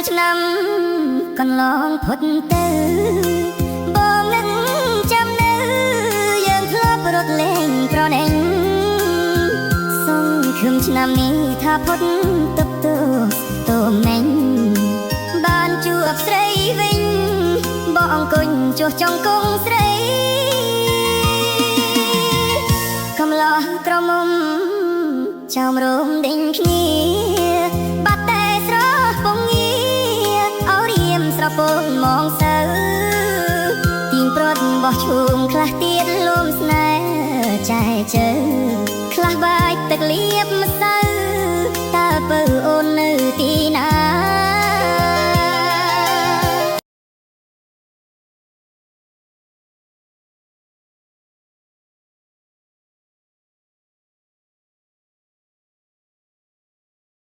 ឆ្នាំកន្លងផុតទៅបងនឹងចាំនៅយើងធ្លាប់រត់លេងប្រណេញសង្ឃឹមឆ្នាំនេះថាផុតទឹកទៅទមេញបានជួបស្រីវិញបងអង្គុញចុះចង់គង់ស្រីកំឡោះក្រមុំចោមរោមដេញគ្នាបាត់តែស្រស់ពងងាអរៀមស្រពងមងសៅទីងប្រត់បោះឈូងខ្លះទៀតលំស្នេហ៍ចែជើខ្លះបាយទឹកលៀបម្ស